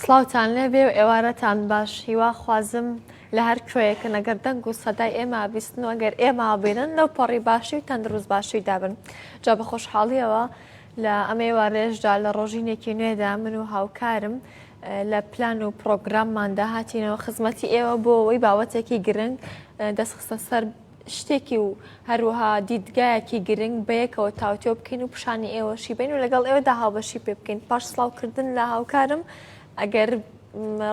سڵاوتان لێبێ و ئێوارەتان باش هیوا خوازم لە هەر کوێیەکن ئەگەر دەنگ و سەدای ئێمە بیستن و ئەگەر ئێمە بینن لەو پەڕی باشی و تەندروست باشی دابن جا بە خۆشحاڵیەوە لە ئەم ئێوارەیەشدا لە ڕۆژینێکی نوێدا من و هاوکارم لە پلان و پرۆگرامماندا هاتینەوە خزمەتی ئێوە بۆ ئەوەی باوەتێکی گرنگ دەستخستە سەر شتێکی و هەروەها دیدگایەکی گرنگ بەیەکەوە تاوتوێ بکەین و پیشانی ئێوەشی بین و لەگەڵ ئێوەدا هاوبەشی پێ بکەین. پاش سڵاوکردن لە هاوکارم ئەگەر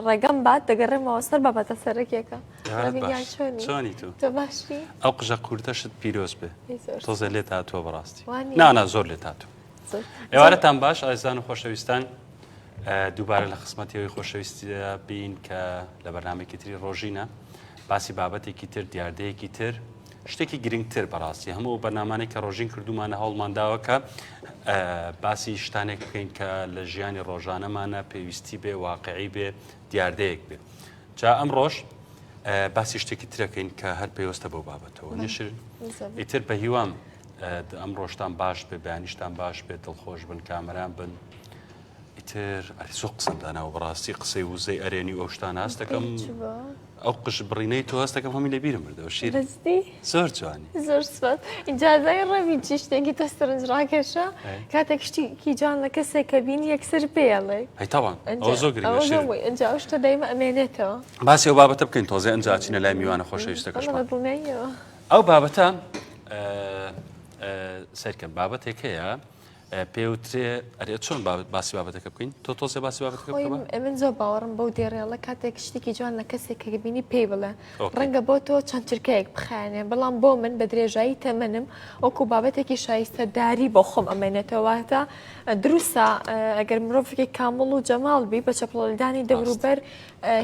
ڕێگەم بات دەگەڕێمەوە سەر بابەتە سەرەکیەکە. چۆنی تۆ؟ تۆ باشی؟ ئەو قژە کورتەشت پیرۆز بێ. تۆزێ لێت هاتووە بەڕاستی. نانا زۆر لێت هاتوو. ئێوارەتان باش ئازیزان و خۆشەویستان دووبارە لە خزمەتی ئەوی خۆشەویستی بین کە لە بەرنمێکی تری ڕۆژینە باسی بابەتێکی تر دیاردەیەکی تر شتێکی گرنگتر بەڕاستی هەموو ئەو بەرنامانەی کە ڕۆژین کردومانە هەوڵمان داوە کە باسی شتانێک بکەین کە لە ژیانی ڕۆژانەمانە پێویستی بێ واقعی بێ دیاردەیەک بێ جا ئەم ڕۆژ باسی شتێکی ترەکەین کە هەر پەیوەستە بۆ بابەتەوە نشر ئیتر بە هیوام ئەم ڕۆژتان باش بێ بەیانیشتان باش بێت دڵخۆش بن کامەران بن ئیتر ئەرێ زۆر قسەم داناوە بەڕاستی قسەی وزەی ئەرێنی و ئەو شتانە هەست دەکەم ئەو قژ بڕینەی تۆ هەست دەکەم هەمووی لەبیرم بردەوە شیر زۆر جوانی زۆر سپاس ئینجازای ڕەوی چی شتێکی تۆ سەرنج ڕاکێشە کاتێک شتێکی جوان لە کەسێک کە بینی یەکسەر پێڵێ هەی تاوان ئەوە زۆر گرنگە شیر ئینجا ئەو شتە دایمە ئەمێنێتەوە باسی ئەو بابەتە بکەین تۆزێ ئەنجا ئەچینە لای میوانە خۆشەویستەکەشمان ئەو بابەتە سەیرکە بابەتێک هەیە پێوترێ ئەرێ چۆن باسی بابەتەکە بکەین تۆ تۆزێ باسی بابەتەکە بکە بە؟ من زۆر باوەڕم بەو دێڕێڵە کاتێک شتێکی جوان لە کەسێک کە بینی پێی بڵێ ڕەنگە بۆ تۆ چەند چرکەیەک بخایەنێ بەڵام بۆ من بە درێژایی تەمەنم وەکو بابەتێکی شایستەداری بۆ خۆم ئەمێنێتەوە واتە دروستە ئەگەر مرۆڤێکی کامڵ و جەماڵ بی بە چەپڵەلێدانی دەوروبەر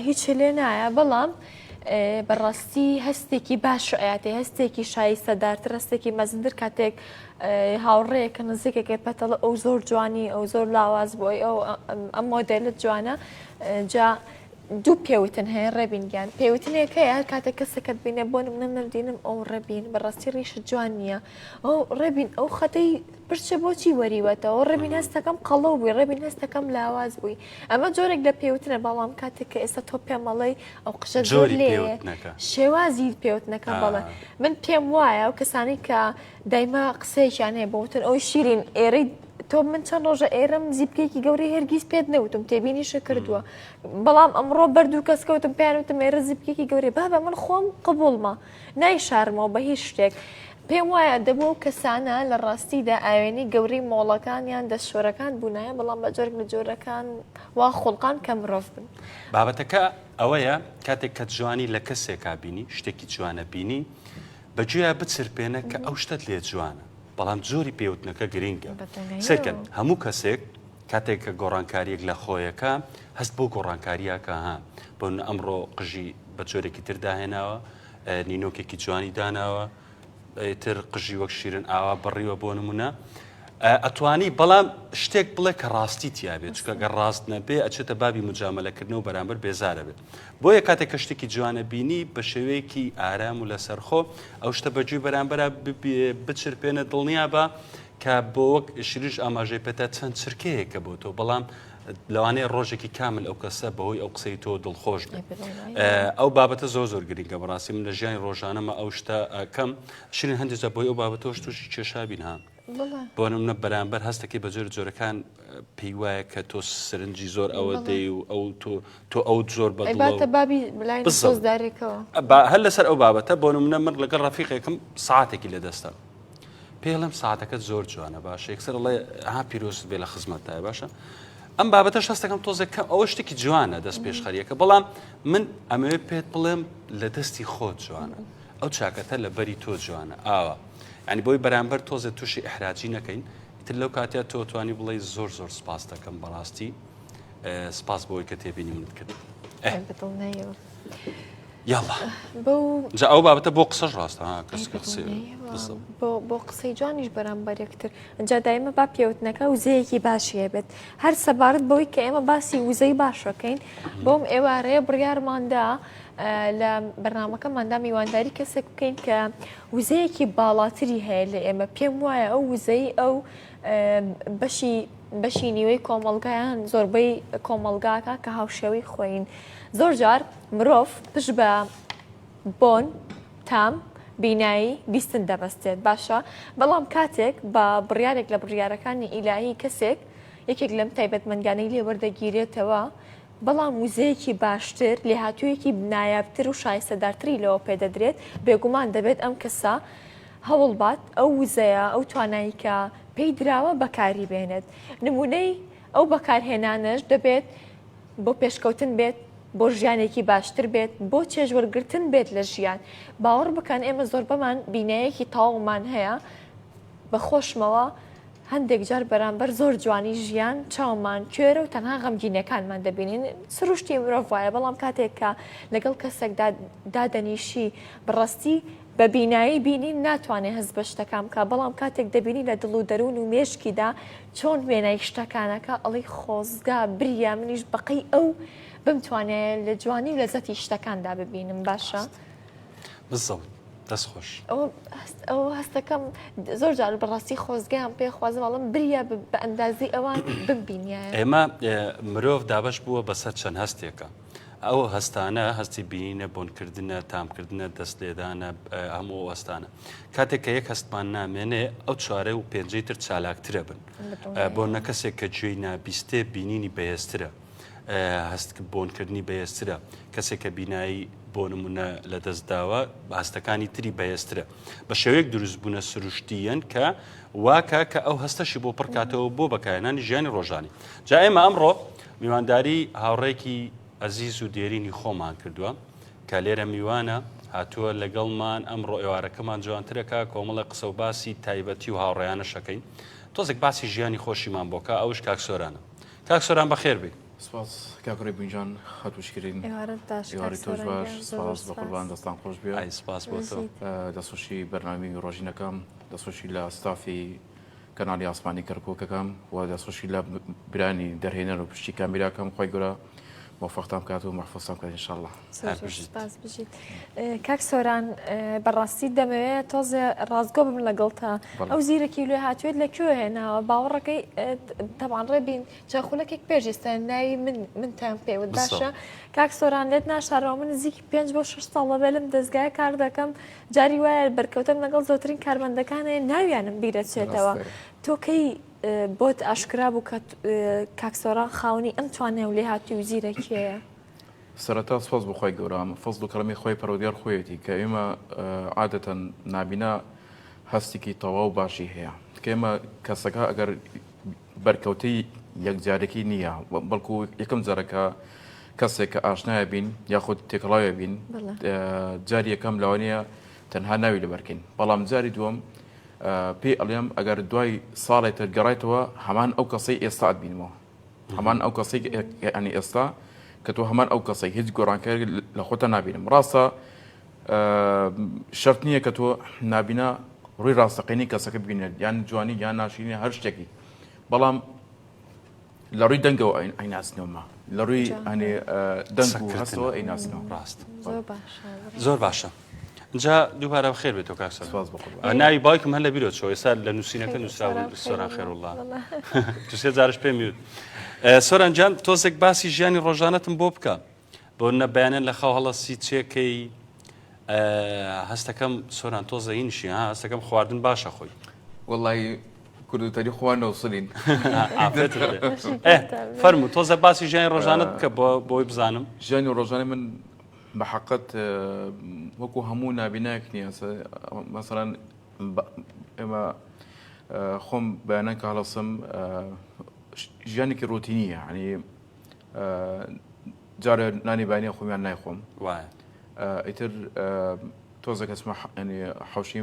هیچ لێ نایە بەڵام بەڕاستی هەستێکی باش ئەیاتێ هەستێکی شایستەدارتر هەستێکی مەزنتر کاتێک هاوڕێیەکە نزیکێکە پەتەڵە ئەو زۆر جوانی ئەو زۆر لاواز بۆی ئەو ئەم مۆدێلت جوانە جا دوو پێوتن هەیە ڕێبین گیان پێوتنێک هەیە هەر کاتێک کەسێکت بینێ بۆ نمونە نەردینم ئەو ڕێبین بەڕاستی ڕیشت جوان نییە ئەو ڕێبین ئەو خەتەی پرچە بۆچی وەریوەتەوە ڕێبین هەستەکەم قەڵەو بووی ڕێبین هەستەکەم لاواز بووی ئەمە جۆرێک لە پێوتنە بەڵام کاتێک کە ئێستا تۆ پێمەڵێی ئەو قژە زۆر جۆری لێ پێوتنەکە شێوازی پێوتنەکە بەڵێ من پێم وایە ئەو کەسانی کە دایمە قسەیەکیان هەیە بۆ وتن ئەوی شیرین ئێرەی تۆ من چەند ڕۆژە ئێرەم زیپکێکی گەورەی هەرگیز پێت نەوتم تێبینیشە کردووە بەڵام ئەمڕۆ بەردوو کەس کەوتم پێیان وتم ئێرە زیپکێکی گەورەی بابە من خۆم قبوڵمە نایشارمەوە بە هیچ شتێک. پێم وایە دەبوو ئەو کەسانە لە ڕاستیدا ئاوێنەی گەورەی مۆڵەکان یان دەستشۆرەکان بوونایە، بەڵام بە جۆرێک لە جۆرەکان وا خوڵقان کە مرۆڤ بن. بابەتەکە ئەوەیە کاتێک کە جوانی لە کەسێکا بینی، شتێکی جوانە بینی، بە گوێیا بچرپێنە کە ئەو شتەت لێ جوانە، بەڵام جۆری پێوتنەکە گرینگە. سەیرکەن هەموو کەسێک کاتێک کە گۆڕانکارییەک لە خۆیەکا هەست بەو گۆڕانکارییەکە ها، بۆ نمونە ئەمڕۆ قژی بە جۆرێکی تر داهێناوە، نینۆکێکی جوانی داناوە ئیتر قژی وەک شیرن ئاوا بڕیوە بۆ نمونە ئەتوانی بەڵام شتێک بڵێ کە ڕاستی تیاابێت چکە گەر ڕاست نەبێ ئەچێتە بابی مجاملەکردنەوە بەرامبەر بێزارە بێت بۆیە کاتێک کە شتێکی جوانە بینی بە شێوەیەکی ئارام و لەسەرخۆ ئەو شتە بەگوێی بەرامبەرا بچرپێنە دڵنیا بە کە بۆ وەک شیرینش ئاماژەی پێتا چەند چرکەیەکە بۆ تۆ بەڵام لەوانەیە ڕۆژێکی کامل ئەو کەسە بەهۆی ئەو قسەی تۆ دڵخۆش بێت ئەو بابەتە زۆر زۆر گرنگە بەڕاستی من لە ژیانی ڕۆژانەمە ئەو شتە کەم شیرین هەندێک جار بۆی ئەو بابەتەوەش تووشی کێشابین ها بۆ نمونە بەرامبەر هەستەکەی بە جۆر جۆرەکان پێی وایە کە تۆ سەرنجی زۆر ئەوە دەی و ئەو تۆ تۆ ئەو زۆر بە باتە بابی لای سۆزدارێکەوە هەر لەسەر ئەو بابەتە بۆ نمونە من لەگەڵ ڕەفیقێکم ساعتێکی لەدەستە پێڵم ساعتەکەت زۆر جوانە باشە یەکسەر ئەڵێ ها پیرۆزت بێ لە خزمەتدایە باشە ئەم بابەتەش هەستەکەم تۆزێک کەم ئەوە شتێکی جوانە دەست پێشخەریەکە بەڵام من ئەمەوێ پێت بڵێم لە دەستی خۆت جوانە ئەو چاکەتە لە بەری تۆ جوانە ئاوا ینی بۆی بەرامبەر تۆزێ تووشی ئەحراجی نەکەین ئیتر لەو کاتیا تۆ توانی بڵێ زۆر زۆر سپاس دەکەم بەڕاستی سپاس بۆی کە تێبینی منت کرد یاڵا جا ئەو بابەتە بۆ قسەش ڕاستە ها کەس کە قسەی بۆ قسەی جوانیش بەرامبەر یەکتر جا دایمە با پێوتنەکە وزەیەکی باشی هەبێت هەر سەبارەت بەوەی کە ئێمە باسی وزەی باشەکەین بۆم ئێوارەیە بڕیارماندا لە بەرنامەکەماندا میوانداری کەسێک بکەین کە وزەیەکی باڵاتری هەیە لە ئێمە پێم وایە ئەو وزەی ئەو بەشی بەشی نیوەی کۆمەڵگایان زۆربەی کۆمەڵگاکە کە هاوشێوەی خۆین زۆر جار مرۆڤ پشت بە بۆن، تام، بینایی، بیستن دەبەستێت باشە بەڵام کاتێک بە بڕیارێک لە بڕیارەکانی ئیلاهی کەسێک یەکێک لەم تایبەتمەندیانەی لێ وەردەگیرێتەوە بەڵام وزەیەکی باشتر لێهاتوویەکی نایابتر و شایستەدارتری لەوە پێدەدرێت بێگومان دەبێت ئەم کەسە هەوڵبات ئەو وزەیە ئەو توانایی کە پێی دراوە بەکاری بێنێت نمونەی ئەو بەکارهێنانەش دەبێت بۆ پێشکەوتن بێت، بۆ ژیانێکی باشتر بێت، بۆ چێژوەرگرتن بێت لە ژیان. باوەڕ بکەن ئێمە زۆربەمان بینایەکی تەواومان هەیە، بە خۆشمەوە هەندێک جار بەرامبەر زۆر جوانی ژیان چاومان کوێرە و تەنها غەمگینەکانمان دەبینین، سروشتی مرۆڤ وایە، بەڵام کاتێک کە لەگەڵ کەسێکدا دادەنیشی بەڕاستی بە بینایی بینین ناتوانێ هەست بە شتەکان بکا بەڵام کاتێک دەبینی لە دڵ و دەروون و مێشکیدا چۆن وێنای شتەکانەکە ئەڵێی خۆزگا بریا منیش بەقەی ئەو بمتوانایە لە جوانی و لەزەتی شتەکاندا ببینم باشە بالضبط دەست خۆش ئەوە هەستەکەم زۆر جار بەڕاستی خۆزگەیان پێ خوازم ئەڵم بریا بە ئەندازی ئەوان بمبینیایە ئێمە مرۆڤ دابەش بووە بەسەر چەند هەستێکە ئەو هەستانە هەستی بینینە، بۆنکردنە، تامکردنە، دەست لێدانە، هەموو ئەو هەستانە. کاتێک کە یەک هەستمان نامێنێ ئەو چوارە و پێنجەی تر چالاکترە بن. بۆ نە کەسێک کە گوێی نابیستێ بینینی بەهێزترە. هەست بۆنکردنی بەهێزترە. کەسێک کە بینایی بۆ نمونە لەدەست داوە هەستەکانی تری بەهێزترە. بە شێوەیەک دروست بوونە سروشتیەن کە واکە کە ئەو هەستەشی بۆ پڕکاتەوە بۆ بەکارهێنانی ژیانی ڕۆژانی. جا ئێمە ئەمڕۆ میوانداری هاوڕێکی ئەزیز و دێرینی خۆمان کردووە کە لێرە میوانە هاتووە لەگەڵمان ئەمڕۆ ئێوارەکەمان جوانترەکە کۆمەڵە قسە و باسی تایبەتی و هاوڕێیانە شەکەین تۆزێک باسی ژیانی خۆشیمان بۆکە ئەوش کاک سۆرانە کاک سۆران بەخێر بی سپاس کاک ڕێبوین جان هاتووشکردین ئێوارت باش کاک ئێوارەی تۆش سۆران باش گیان زۆر زۆر سپاس بە سپاس قوربان دەستان خۆش بێ ئای سپاس بۆ تۆ بژیت دەستخۆشی بەرنامی ڕۆژینەکەم دەستخۆشی لە ستافی کەناڵی ئاسمانی کەرکوکەکەم و دەستخۆشی لە برانی دەرهێنەر و پشتی کامیراکەم خوای گەورە مۆفەقتان بکات و مەحفوزتان بکات ان شاء اللە. زۆر زۆر سپاس بژیت کاک سۆران بەڕاستی دەمەوێت تۆزێ ڕاستگۆ بم لەگەڵتا ئەو زیرەکی لێ هاتوێت لە کوێ هێناوە باوەڕەکەی تەبان ڕێبین چەند خولەکێک پێش ئێستا ناوی من منتان پێوت باشە کاک سۆران لێت ناشارەوە من نزیکی پێنج بۆ شش ساڵ لەبێ لەم دەستگایە کار دەکەم جاری وایە بەرکەوتم لەگەڵ زۆرترین کارمەندەکان هەیە ناویانم بیرەچێتەوە تۆ کەی بۆت ئاشکرا بوو کە کاک سۆران خاوەنی ئەم توانای و لێهاتووی و زیرەکیەیە؟ سەرەتا سوپاس بۆ خوای گەورە ئەمە فەزڵ و کەرەمی خوای پەروەردگار خۆیەتی کە ئێمە عادەتەن نابینا هەستێکی تەواو باشی هەیە کە ئێمە کەسەکە ئەگەر بەرکەوتەی یەکجارەکی نییە بەڵکو یەکەم جارە کە کەسێک کە ئاشنایە بین یاخود تێکەڵاوێ بین جاری یەکەم لەوانەیە تەنها ناوی لەبەرکەین بەڵام جاری دووەم پێی ئەڵێم ئەگەر دوای ساڵێ تر گەڕایتەوە هەمان ئەو کەسەی ئێستا بینمەوە هەمان ئەو کەسەی ینی ئێستا کە تۆ هەمان ئەو کەسەی هیچ گۆڕانکاری لە خۆتە نبینم ڕاستە شەرت نییە کە تۆ نابینا ڕووی ڕاستەقینەی کەسەکە ببینێت یان جوانی یان ناشرینی هەر شتێکی بەڵام لە ڕووی دەنگەوە ئەیناسنەوەمە لە ڕووی ئەنێ دەنگ و هەستەوە ئەیناسنەوە ڕاست زۆر باشە جا دووبارە بەخێر بێتەوە کاک سۆران ناوی باوکم هەر لە بیرۆ چۆ ئێستا لە نووسینەکە نووسراوە سۆران خێروڵڵا دوسێ جارش پێم وت سۆران جان تۆزێک باسی ژیانی ڕۆژانەتم بۆ بکە بۆ نە بەیانیان لە خەو هەڵەسی چێکەی هەستەکەم سۆران تۆ زەینشی ها هەستەکەم خواردن باشە خۆی وەڵی کوردوتەری خۆوان نەوسلین فەرموو تۆزە باسی ژیانی ڕۆژانت بکە بۆ بۆی بزانم ژیانی ڕۆژانە من بە حقت وەکو هەموو نابینایەک نییە مەسەرەن ئێمە خۆم بەیانان کە هەڵەسم ژیانێکی ڕۆتینیە ینی جارێ نانی بەیانی خۆم یان نایخۆم وایە ئیتر تۆزێک ئەچمە ینی حەوشی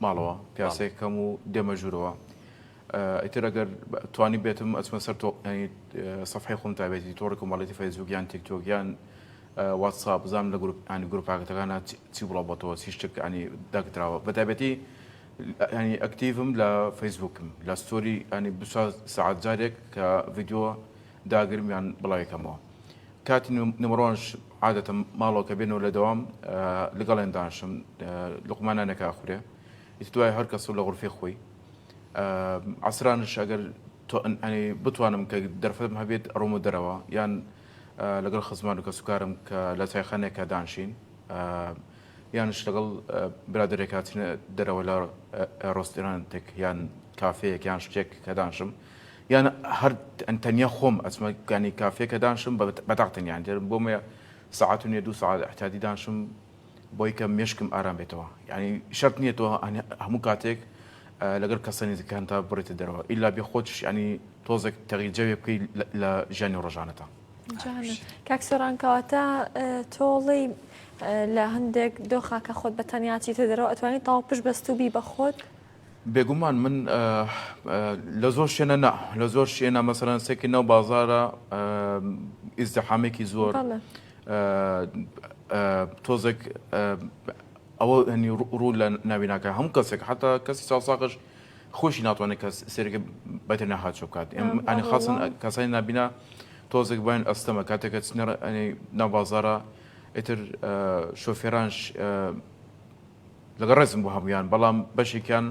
ماڵەوە پیاسەیەک کەم و دێمە ژوورەوە ئیتر ئەگەر توانی بێتم ئەچمە سەر تۆ ینی سەفحەی خۆم تایبەتی تۆڕی کۆمەڵێتی فەیسبوک یان تیکتۆک یان واتساپ بزانم لە گروپ ینی گروپاکەتەکانە چی بڵاو بۆتەوە چی شتێک ینی داگدراوە بە تایبەتی ینی ئەکتیڤم لە فەیسبوکم لە ستۆری ینی 24 سەعات جارێک کە ڤیدیۆ داگرم یان بڵاوی کەمەوە کاتی نمڕۆنش عادەتە ماڵەوە کە بێنەوە لە دەوام لەگەڵێن دانشم لقمانانەکە ئەخورێ ئیتر دوای هەر کەس و لە غرفەی خۆی عەسرانش ئەگەر بتوانم کە دەرفەتم هەبێت ئەڕۆمە دەرەوە یان لەگەڵ خزمان و کەسوکارم کە لە چایخانێکا دانشین یانش لەگەڵ برادەرێک هاتینە دەرەوە لە ڕۆستێرانتێک یان کافەیەک یان شتێک کە دانشم یان هەر تەنیا خۆم ئەچمە گانی کافێکە دانشم بەداق تەنیان دێرم بۆمە سەعات و نیە دوو سەعات احتیادی دانشم بۆی کە مێشکم ئارام بێتەوە یعنی شەرت نییە تۆ هەموو کاتێک لەگەڵ کەسە نزیکەکانتا بڕیتە دەرەوە ئیلا بێ خۆتش ینی تۆزێک تەغییر جەوێ بکەی لە ژیانی ڕۆژانەتا. جوانە کاک سۆران کەواتە تۆڵی لە هەندێک دۆخا کە خۆت بە تەنیا چیتە دەرەوە ئەتوانی تەواو پشت بەستوو بی بە خۆت؟ بێگومان من لە زۆر شوێنە نا لە زۆر شوێنە مەسەلەن سێکی ناو بازارە ئیزدحامێکی زۆر تۆزێک ئەوە هەنی ڕوو لە ناوی ناکە هەموو کەسێک حتا کەسی چاوساقش خۆشی ناتوانێت کەس سێرەکە بەتەنیا هاتچۆ بکات ئەنی خاصن کەسانی نابینا تۆزێک باین ئەستەمە کاتێکە چنە ناو بازارە ئیتر شۆفێرانش لەگەڵ ڕێزم بۆ هەموویان بەڵام بەشێکیان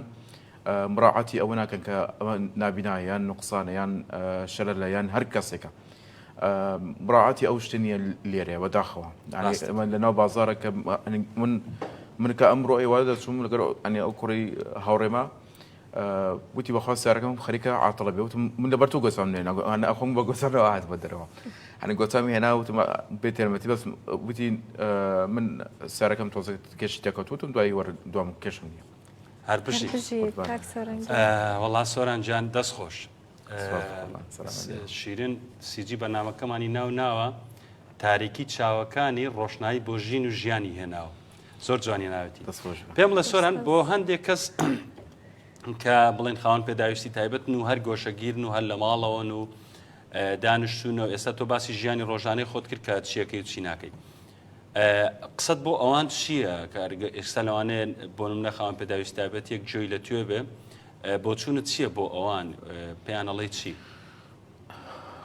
مراعاتی ئەوە ناکەن کە ئەمە نابینا یان نوقسانە یان شەلەلە یان هەر کەسێکە مراعاتی ئەو شتە نییە لێرەیە بەداخەوە ئەمە لە ناو بازارە کە من من کە ئەمڕۆ ئێوارە دەچووم لەگەڵ ئەنی ئەو کوڕی هاوڕێمە وتی بەخوا سیارەکەم خەریکە عاتڵە بێ وتم من لەبەر تۆ گۆچام نێنا ئەنا خۆم بە گۆچامەوە هات بە دەرەوە هەنی گۆچامی هێنا وتم بێ تێرمەتی بەس وتی من سیارەکەم تۆزێک کێشی تێکەوت وتم دوایی وەر دوام کێشم نییە هەر بژی وەڵا سۆران جان دەست خۆش شیرین سیجی بەنامەکەمانی ناو ناوە تاریکی چاوەکانی ڕۆشنایی بۆ ژین و ژیانی هێناوە زۆر جوانی ناوێتی پێم بڵێ سۆران بۆ هەندێک کەس کە بڵێن خاوەن پێداویستی تایبەتن و هەر گۆشەگیرن و هەر لە ماڵەوەن و دانیشتونەوە ئێستا تۆ باسی ژیانی ڕۆژانەی خۆت کرد کە چیەکەی و چی ناکەی قسەت بۆ ئەوان چییە کە ئێستا لەوانەیە بۆ منە خاوەن پێداویستی تایبەت یەک گوێی لە توێ بێ بۆچوونت چییە بۆ ئەوان پێیانەڵی چی؟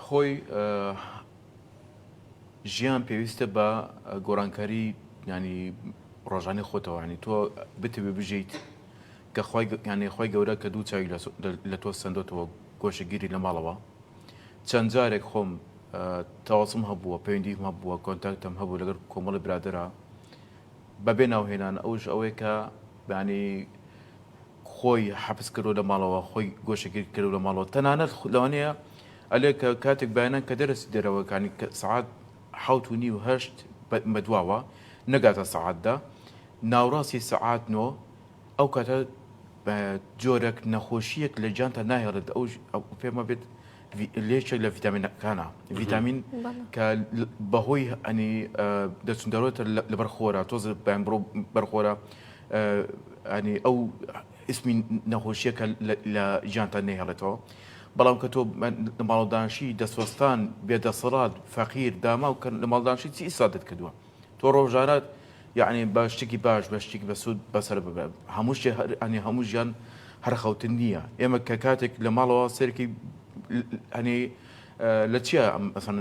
خۆی ژیان پێویستە بە گۆڕانکاری ینی ڕۆژانی خۆتەوە ینی تۆ بتەوێ بژیت کە خی ینی خی گەورە کە دوو چاوی لە تۆ سندۆتەوە گۆشەگیری لە ماڵەوە چەند جارێک خۆم تەواصم هەبووە پەیوەندیم هەبووە کۆنتاکتم هەبوو لەگەر کۆمەڵی برادرا بەبێ ناوهێنان ئەوش ئەوەیە کە ینی خۆی حەپس کردوە لە ماڵەوە خۆی گۆشەگیر کردوە لە ماڵەوە تەنانەت لەوانەیە ئەلێ کە کاتێک بەیانان کە دەرەسی دەرەوەکانی کە سەعات حەوت و نیو هەشت بەدواوە نەگاتە سەعات دە ناوڕاستی سەعات نۆ ئەو کاتە جۆرەک نەخۆشیەک لە گیانتا ناهێڵێت ئەو پێمە بێت لێکێک لە ڤیتامینەکانە ڤیتامین کە بەهۆی ئەنی دەچون دەرۆتە لەبەر خۆرە تۆز بەیان بڕۆ بەرخۆرە ئەنی ئەو ئیسمی نەخۆشیەکە لە ژیانتان نەهێڵێتەوە بەڵام کە تۆ لە ماڵدانشی دەسوەستان بێدەسەڵات فەقیر داما و کە لە ماڵدانشی چی ئیسادت کردووە تۆ ڕۆژانە یعنی بە شتێکی باش بە شتێکی بەسوود بەسەر ببە هەموو شتێ ئەنی هەموو ژیان هەر خەوتن نییە ئێمە کە کاتێک لە ماڵەوە سێرکی ئەنی لە چیە ئەسەن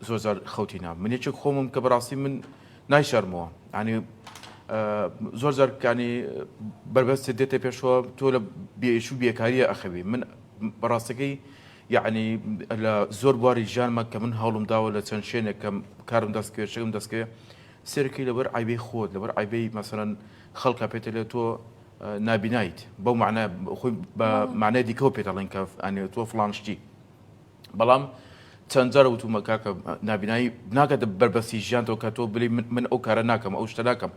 زۆر جار خەوتی نا من یەکێک خۆمم کە بەڕاستی من نایشارمەوە ینی زۆر جار کانی بەربەست دێتە پێشەوە تۆ لە بێش و بێکاریە ئەخەوی من بەڕاستەکەی یعنی لە زۆر بواری ژیانمە کە من هەوڵم داوە لە چەند شوێنێک کە کارم دەستکەوێت شتێکم دەستکەوێت سێرەکەی لەبەر عیبەی خۆت لەبەر عیبەی مەسەرەن خەڵکە پێتە لێ تۆ نابینایت بەو معنە خۆی بە معنای دیکەوە پێتەڵێن کە ئەنێ تۆ فڵان شتی بەڵام چەند جار وتومە کاکە نابینایی ناکاتە بەربەستی ژیانتەوە کە تۆ بلی من ئەو کارە ناکەم ئەو شتە ناکەم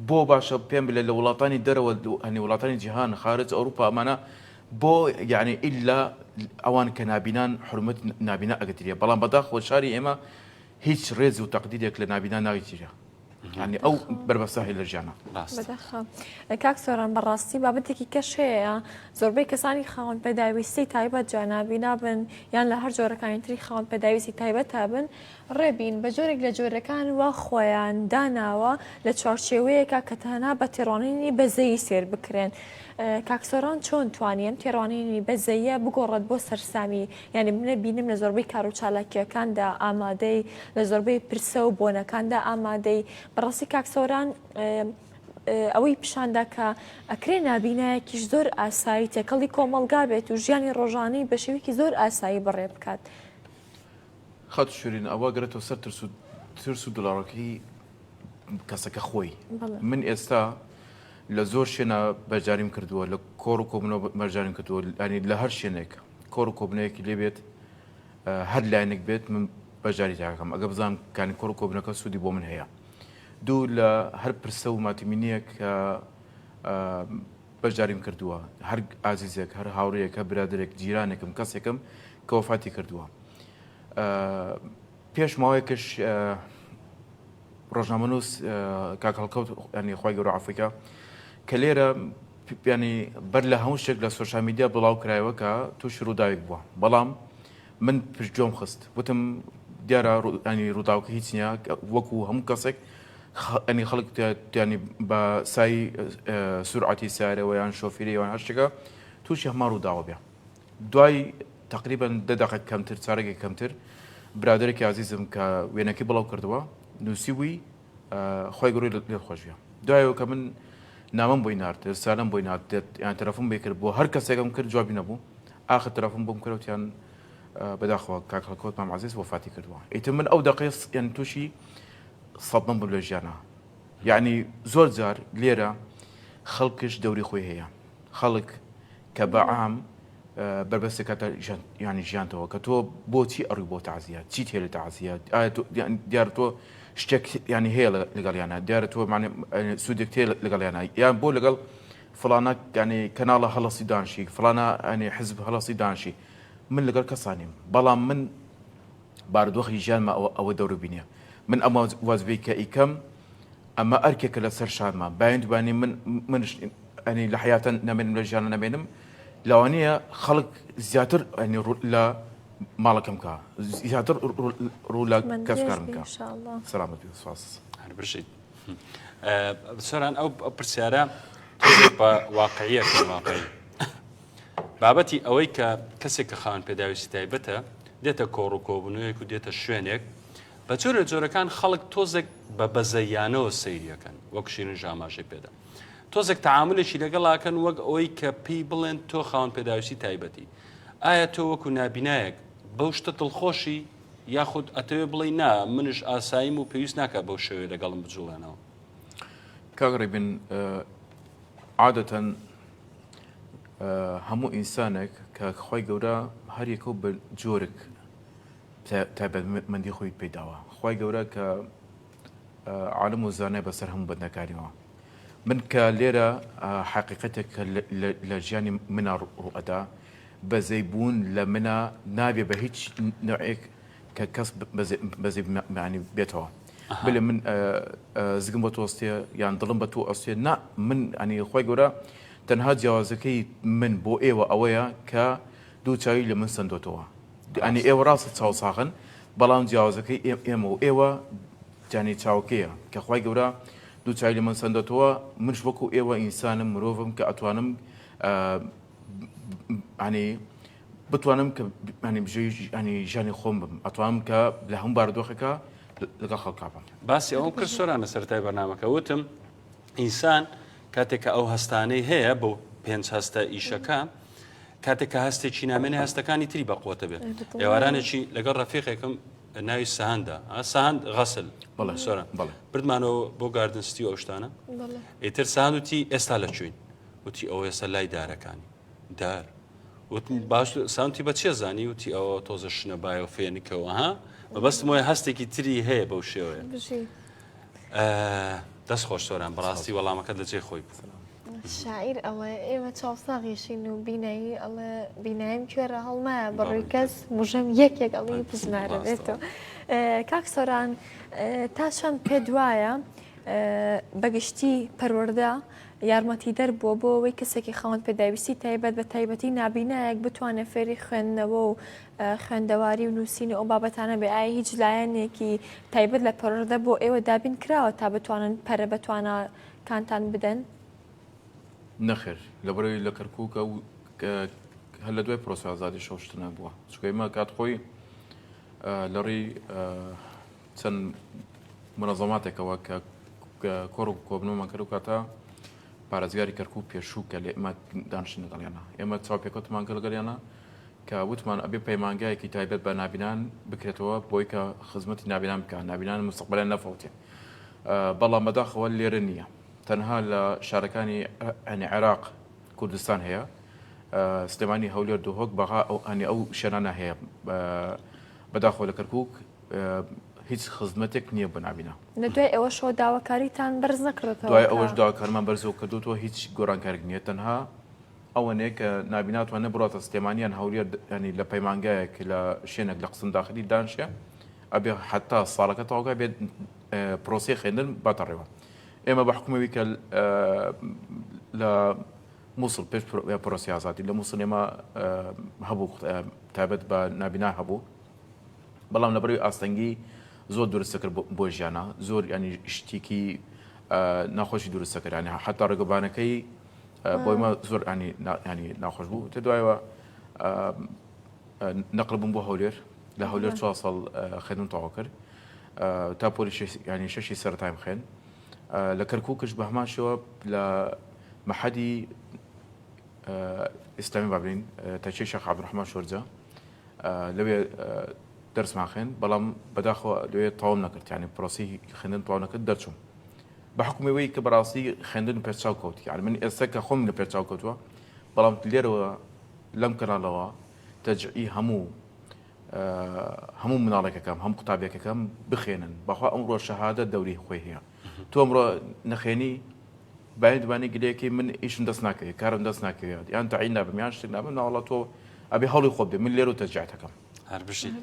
بۆ باشە پێم بلێ لە وڵاتانی دەرەوە هەنی وڵاتانی جیهان خارج ئەوروپا ئەمانە بۆ یعنی ئیلا ئەوان کە نابینان حرمەت نابینا ئەگەتریە بەڵام بەداخەوە شاری ئێمە هیچ ڕێز و تەقدیرێک لە نابینا ناگیرە یانی ئەو بەربەستە هەیە لە ژیانا. بەداخە کاک سۆران بەڕاستی بابەتێکی کەش هەیە زۆربەی کەسانی خاوەن پێداویستی تایبەت جا نابینا بن یان لە هەر جۆرەکانی تری خاوەن پێداویستی تایبەت تا بن ڕێبین بە جۆرێک لە جۆرەکان وا خۆیان داناوە لە چوارچێوەیەکە کە تەنها بە تێڕوانینی بەزەیی سێر بکرێن کاک سۆران چۆن توانی ئەم تێڕوانینی بەزەیە بگۆڕێت بۆ سەرسامی یانی منە بینم لە زۆربەی کار و چالاکییەکاندا ئامادەی، لە زۆربەی پرسە و بۆنەکاندا ئامادەی. بەڕاستی کاک سۆران. ئەوەی پیشاندا کە ئەکرێ نابینایەکیش زۆر ئاسایی تێکەڵی کۆمەڵگا بێت و ژیانی ڕۆژانەی بە شێوەیەکی زۆر ئاسایی بەڕێ بکات. خاتوو شیرین ئەوە گەرێتەوە سەر ترس و ترس و دڵەڕاوکێی کەسەکە خۆی. من ئێستا لە زۆر شوێنە بەشداریم کردووە لە کۆڕ و کۆبوونەوە بەشداریم کردووە ینی لە هەر شوێنێک کۆڕ و کۆبوونەوەیەکی لێ بێت هەر لایەنێک بێت من بەشداری تاکەم ئەگە بزانم کانی کۆڕ و کۆبوونەکە سوودی بۆ من هەیە دوو لە هەر پرسە و ماتمینیەک کە بەشداریم کردووە هەر ئازیزێک هەر هاوڕێیەک هەر برادەرێک جیرانێکم کەسێکم کە وەفاتی کردووە پێش ماوەیەکش ڕۆژنامەنووس کاک هەڵکەوت ینی خی گەورە ئەفریکا کە لێرە ینی بەر لە هەموو شتێک لە سۆشیال میدیا بڵاو کرایەوە کە تووشی ڕووداوێک بووە بەڵام من پشتگوێم خست وتم دیارە ینی ڕووداوکە هیچ نییە وەکو هەموو کەسێک ینی خەڵک ینی بە سای سورعەتی سیارەوە یان شۆفیری یان هەر شتێکە تووشی هەمان ڕووداوە بێ دوای تقریبا دە دەقە کەمتر چارەگێک کەمتر برادێکی ئازیزم کە وێنەکەی بڵاو کردەوە نووسیبووی خی گەورەی لێ خۆش بێ دوایەوە کە من نامەم بۆی نارد رسالەم بۆی نارد یان تەلەفۆن بۆی کرد بۆ هەر کەسێکم کرد جوابی نەبوو ئاخر تەلەفۆن بۆم کرد وتیان بەداخەوە کاک هەڵکەوت مام عەزیز وەفاتی کردووە ئیتر من ئەو دەقەی یان تووشی سەدمەم بووم لە ژیانا یعنی زۆر جار لێرە خەڵکش دەوری خۆی هەیە خەڵک کە بە عام بەربەستێک کاتە ینی ژیانتەوە کە تۆ بۆچی ئەڕوی بۆ تەعزیە چیت هەیە لە تەعزیە ئایا تۆ دیارە تۆ شتێک ینی هەیە لەگەڵیانە دیارە تۆ سوودێک تێ لەگەڵیانە یان بۆ لەگەڵ فڵانە ینی کەناڵە هەڵەسی دانشی فڵانە ئەنی حزب هەڵەسی دانشی من لەگەڵ کەسانیم بەڵام من بارودۆخی ژیانمە ئەوە ئەوە دەورو بینیە من ئەم وازبەی کە ئیکەم ئەمە ئەرکێکە لەسەر شانمە باین دوبانی من منش ئەنی لە حیاتە نەمێنم لە ژیانە نەمێنم لەوانەیە خەڵک زیاتر ئەنی لە ماڵەکەم کە زیاتر ڕوو لە کەسکارم کە سەلامەت بی سپاس. هەر بژیت. سۆران ئەو پرسیارە بە واقعیە واقعی بابەتی ئەوەی کە کەسێک کە خاوەن پێداویستی تایبەتە دێتە کۆڕ و کۆبوونەوەیەک و دێتە شوێنێک بە جۆرە جۆرەکان خەڵک تۆزێک بە بەزەیانەوە سەیریەکەن وەک شیرین ژاماژەی پێدا تۆزێک تەعامولێکی لەگەڵاکەن وەک ئەوەی کە پێی بڵێن تۆ خاوەن پێداویستی تایبەتی ئایا تۆ وەکو نابینایەک بەو شتە دڵخۆشی یاخود ئەتەوێ بڵێی نا منش ئاساییم و پێویست ناکات بەو شێوەیە لەگەڵم بجوڵێنەوە؟ کاک ڕێبین عادەتەن هەموو ئینسانێک کە خوای گەورە هەر یەکەو بە جۆرێک تایبەتمەندی خۆی پێداوە خوای گەورە کە عالم و زانای بەسەر هەموو بەندەکانیەوە من کە لێرە حەقیقەتێک کە لە ژیانی منا ڕوئەدا بەزەی بوون لە منا نابێ بە هیچ نوعێک کە کەس بەزەی معنی بێتەوە بلێ من زگم بە تۆستێ یان دڵم بە تۆ ئەستێ نا من ئەنی خۆی گەورە تەنها جیاوازەکەی من بۆ ئێوە ئەوەیە کە دوو چاوی لە من سندۆتەوە ئەنی ئێوە ڕاستە چاو ساغن بەڵام جیاوازەکەی ئێمە و ئێوە جانی چاوەکەیە کە خوای گەورە دوو چاوی لە من سەندۆتەوە منش وەکو ئێوە ئینسانم مرۆڤم کە ئەتوانم ئەنی بتوانم کە ئەنی بژێوی ئەنی ژیانی خۆم بم ئەتوانم کە لە هەموو بارودۆخێکا لەگەڵ خەڵکا بم. باسی ئەوەم کرد سۆران لە سەرەتای بەرنامەکە وتم ئینسان کاتێک کە ئەو هەستانەی هەیە بۆ پێنج هەستە ئیشەکە کاتێک کە هەستێکی نامێنێ هەستەکانی تری بەقوتە بێت ئێوارانێکی لەگەڵ ڕەفیقێکم ناوی سەهەندە سەهەند غەسل بەڵێ سۆران بەڵێ بردمانەوە بۆ گاردن ستی و ئەو شتانە ئیتر سەهەند وتی ئێستا لە کوێین وتی ئەوە ئێستا لای دارەکانی دار وتم باش سانتی بە چێ زانی وتی ئەوە تۆزە شنە بایە و فێنکەوە ها مەبەستم وایە هەستێکی تری هەیە بەو شێوەیە دەست خۆش سۆران بەڕاستی وەڵامەکەت لە جێی خۆی بوو. شاعیر ئەڵێ ئێمە چاوساغیشین و بینایی ئەڵێ بینایم کوێرە هەڵنایە بەڕووی کەس مژەم یەکێک ئەڵی بزمارە بێتەوە کاک سۆران تا چەند پێ دوایە بەگشتی پەروەردە یارمەتیدەر بووە بۆ ئەوەی کەسێکی خاوەن پێداویستی تایبەت بە تایبەتی نابینایەک بتوانێت فێری خوێندنەوە و خوێندەواری و نووسین و ئەو بابەتانە بێ ئایا هیچ لایەنێکی تایبەت لە پەروەردە بۆ ئێوە دابین کراوە تا بتوانن پەرە بە تواناکانتان بدەن؟ نەخێر لەبەرئەوەی لە کەرکووک ئەو هەر لە دوای پرۆسەی ئازادیش ئەو شتە نەبووە چونکە ئێمە کات خۆی لە ڕێی چەند منەزەماتێکەوە کە کۆڕ و کۆبنەوەمان کرد و کاتە پارێزگاری کەرکوک پێشوو کە لە ئێمە دانیشتن لەگەڵیانە ئێمە چاوپێکەوتمان کرد لەگەڵیانە کە وتمان ئەبێ پەیمانگایەکی تایبەت بە نابینان بکرێتەوە بۆی کە خزمەتی نابینان بکە نابینان مستقبلیان نەفەوتێ بەڵام بەداخەوە لێرە نییە تەنها لە شارەکانی ئەنی عێراق کوردستان هەیە سلێمانی هەولێر دهۆک بەغا ئەو ئەنی ئەو شوێنانە هەیە بەداخەوە لە کەرکک هیچ خزمەتێک نییە بۆ نابینا. لە دوای ئەوەشەوە داواکاریتان بەرز نەکردۆتەوە دوای ئەوەش داواکارمان بەرزەوە کردوتەوە هیچ گۆڕانکارێک نییە تەنها ئەوەنەیە کە نابینا توانێت بڕاتە سلێمانی یان هەولێر ینی لە پەیمانگایەک لە شوێنێک لە قسم داخلی دانشێ ئەبێ حتا ساڵەکە تەواوکە بێت پرۆسەی خوێندن باتە ڕێوە ئێمە بە حکومەوی کە لە مووسڵ پێش پرۆسی ئازادی لە مووسڵ ئێمە هەبوو تایبەت بە نابینا هەبوو بەڵام لەبەرەوەی ئاستەنگی زۆر دروست دەکرد بۆ ژیانە زۆر ینی شتێکی ناخۆشی دروست دەکرد ینی حتا ڕێگەبانەکەی بۆیمە زۆر ینی ینی ناخۆش بوو تە دوایەوە نەقل بووم بۆ هەولێر لە هەولێر چوار ساڵ خوێندن تەواو کرد تا پۆلی ینی شەشی سەرەتایم خوێن لە کەرکووکش بە هەمان شێوە لە مەحەدی ئیسلامی بابلین تەچەی شێخ عەبدولڕەحمان شۆرجە لەوێ دەرسمان خوێند بەڵام بەداخەوە لەوێ تەواوم نەکرد یعنی پرۆسی خوێندن تەواو نەکرد دەرچووم بە حکومی وەی کە بەڕاستی خوێندن پێچاو کەوت یعنی من ئێستا کە خۆم لە پێچاو کەوتووە بەڵام لێرەوە لەم کەناڵەوە تەجعی هەموو هەموو مناڵێکەکەم هەم قوتابیەکەکەم بخێنن بەخوا ئەمڕۆ شەهادە دەوری خۆی هەیە تۆ ئەمڕۆ نەخێنی بەیانی دوبانی گلەیەکەی من ئیشم دەست ناکەوێت کارم دەست ناکەوێت یان تەعین نابم یان شتێک نابم ناوەڵا تۆ ئەبێ هەوڵی خۆ بدەی من لێرە تەشجیعت ئەکەم. هەر بژیت.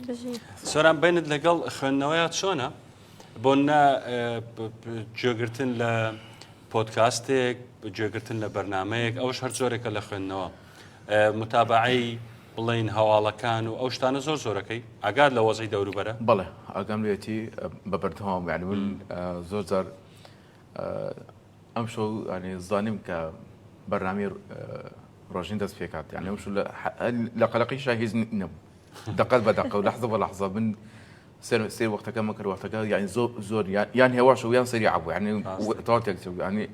سۆران بینت لەگەڵ خوێندنەوەیا چۆنە؟ بۆ نە گوێگرتن لە پۆدکاستێک گوێگرتن لە بەرنمەیەک ئەوش هەر جۆرێکە لە خوێندنەوە متابعەی بڵین هەواڵەکان و ئەو شتانە زۆر زۆرەکەی ئاگات لە وەزعی دەوروبەرە بەڵێ ئاگام لێتی بە بەردەوام یعنی من زۆر جار ئەمشەو ینی زانیم کە بەرنامی ڕۆژین دەست پێکات یعنی ئەمشو لە قەلەقی شا هیچ نەبوو دقت بە دقە و لەحزە بە لەحزە من سێر سێر وەختەکە مەکرد وەختەکە یعنی زۆر زۆر یان هێواش و یان سەری عبوو یعنی تەواو تێک چوو یعنی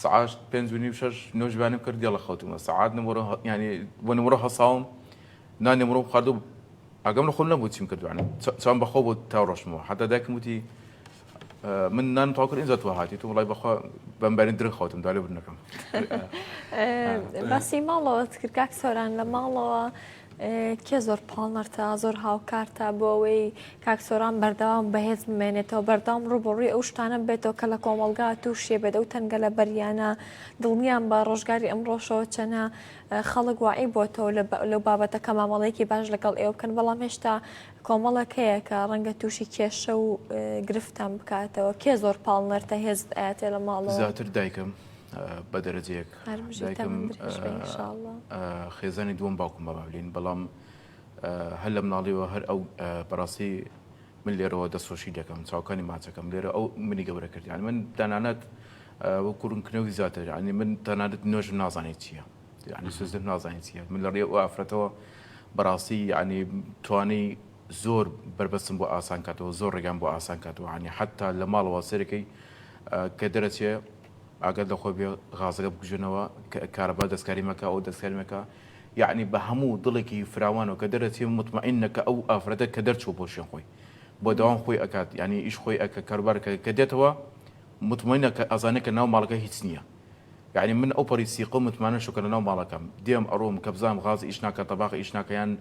سەعات پێنج و نیو شەش نۆژبانم کرد دێڵە خەوتومە سەعات نموڕە یعنی بۆ نموڕە هەساوم نان نموڕم خواردو ئاگام لە خۆم نەبوو چیم کردووە یعنی چاوم بەخۆ بوو تا ڕۆشتمەوە حتا دایکم وتی من نان تەواو کرد ئینجا تۆ هاتی تو وڵای بەخوا بەم بەرین درنگ خەوتم دا لێ بردنەکەم باسی ماڵەوەت کرد کاک سۆران لە ماڵەوە کێ زۆر پاڵنەرتە زۆر هاوکارتە بۆ ئەوەی کاک سۆران بەردەوام بەهێز بمێنێتەوە بەردەوام ڕووبەڕووی ئەو شتانە بێتەوە کە لە کۆمەڵگا تووشێ بێت ئەو تەنگە لە بەریانە دڵنیام بە ڕۆژگاری ئەمڕۆشەوە چەنە خەڵک واعی بۆتەوە لەو بابەتە کە مامەڵەیەکی باش لەگەڵ ئێوە بکەن بەڵام هێشتا کۆمەڵێک هەیە کە ڕەنگە تووشی کێشە و گرفتان بکاتەوە کێ زۆر پاڵنەرتە هێزت ئاەتێ لە ماڵەوە؟ زیاتر دایکم بە دەرەجەیەک دایکم خێزانی دووەم باوکم بە بابلین بەڵام هەر لە مناڵیەوە هەر ئەو بەڕاستی من لێرەوە دەستخۆشی دەکەم چاوکانی ماچەکەم لێرە ئەو منی گەورە کرد یعنی من تەنانەت وەکو ڕوونکردنەوەی زیاتر یعنی من تەنانەت نوێژم نازانێت چییە یعنی سوزدم نازانێت چییە من لە ڕێ ئەو ئافرەتەوە بەڕاستی یعنی توانی زۆر بربەستم بۆ ئاسان کاتەوە زۆر ڕێگام بۆ ئاسان کاتەوە عنی حتا لە ماڵەوە سەرەکەی کە دەرەچێ ئاگات لە خۆ بێ غازەکە بکوژێنەوە کارەبا دەستکاری مەکە ئەو دەستکاری مەکە یەعنی بە هەموو دڵێکی فراوانەوە کە دەرەچێ مطمئنە کە ئەو ئافرەتە کە دەرچووە بۆ شوێن خۆی بۆ دەوام خۆی ئەکات یعنی ئیش خۆی ئەکە کاروبار کە کە دێتەوە مطمئنە کە ئەزانێ کە ناو ماڵەکە هیچ نییە یعنی من ئەو پەڕی سیقە و متمانە شو کە لە ناو ماڵەکەم دێم ئەڕۆم کە بزانم غاز ئیش ناکە تەباخ ئیش ناکە یان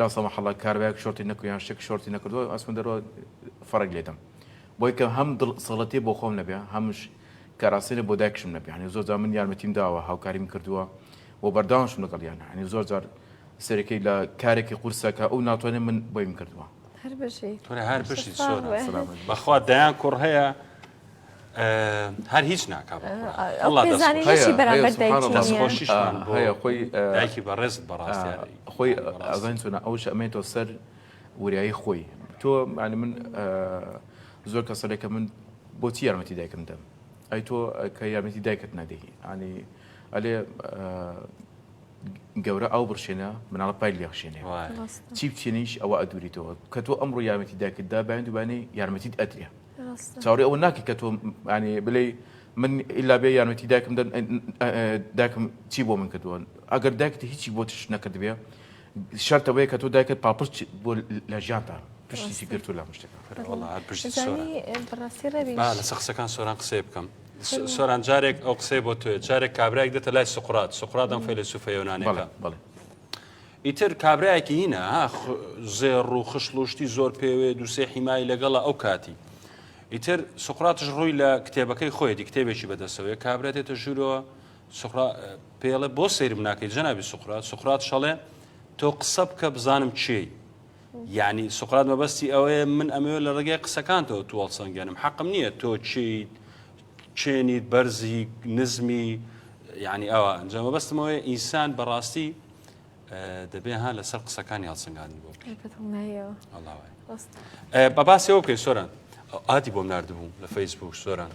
لا سەمح الله کارەبایەک شۆرتی نەکرد یان شتێک شۆرتی نەکردووە ئەسمە دەرەوە فەرق لێدەم بۆی کە هەم دڵ سەڵەتی بۆ خۆم نەبێ هەمش کاراسێنە بۆ دایکشم نەبێ یعنی زۆر جار من یارمەتیم داوە هاوکاریم کردووە و بەردەوامشم لەگەڵیان یعنی زۆر جار سەرەکەی لە کارێکی قورسە کە ئەو ناتوانێت من بۆیم کردووە. هەر بژی. تورە هەر بژی سۆران بەخوا دەیان کوڕ هەیە هەر هیچ ناکا هەیە خۆی دایکی بەڕێزت بەڕاستی خۆی ئەزانین چۆنە ئەوش ئەمێتەوە سەر وریایی خۆی تۆ ینی من زۆر کەسەرێکە من بۆچی یارمەتی دایکم دەم ئەی تۆ کە یارمەتی دایکت نەدەی ینی ئەلێ گەورە ئاو بڕشێنە مناڵە پای لێخشێنێ چی بچێنیش ئەوە ئەدوریتەوە کە تۆ ئەمڕۆ یارمەتی دایکت دا باین دوبانەی یارمەتیت ئەدرێ. چاوەڕێ ئەوە ناکەی کە تۆ ینی بلێ من ئیلا بێ یارمەتی دایکم دایکم چی بۆ من کردووە ئەگەر دایکت هیچی بۆ تش نەکردبێ شەرتەوەیە کە تۆ دایکت پاڵپشت بۆ لە ژیانتا پشتی گرتو لە مشتەکە لەسە قسەکان سۆران قسەی بکەم سۆران جارێک ئەو قسەی بۆ تۆێ جارێک کابراێک دێتە لای سوقرات سوقرات ئەم فەیلەسوفە یۆنانەکە ئیتر کابرایەکی هینە ها زێڕ و خشڵ و شتی زۆر پێوێ دووسێ حیمای لەگەڵە ئەو کاتی ئیتر سوقراتش ڕووی لە کتێبەکەی خۆیەتی کتێبێکی بەدەستەوەیە کابرا دێتە ژوورەوە سوقرا پێڵێ بۆ سەیرم ناکەی جەنابی سوقرات سوقرات شەڵێ تۆ قسە بکە بزانم کێی یعنی سوقرات مەبەستی ئەوەیە من ئەمەوێت لە ڕێگای قسەکانتەوە تو هەڵسەنگێنم حەقم نییە تۆ چیت چێنیت بەرزی نزمی یعنی ئەوە ئەنجا مەبەستمەوەی ئینسان بەڕاستی دەبێ ها لەسەر قسەکانی هەڵسەنگاندن بۆ بە باسیەوە بکەین سۆران ئادی بۆم نردبوو لە فەیسبوک سۆران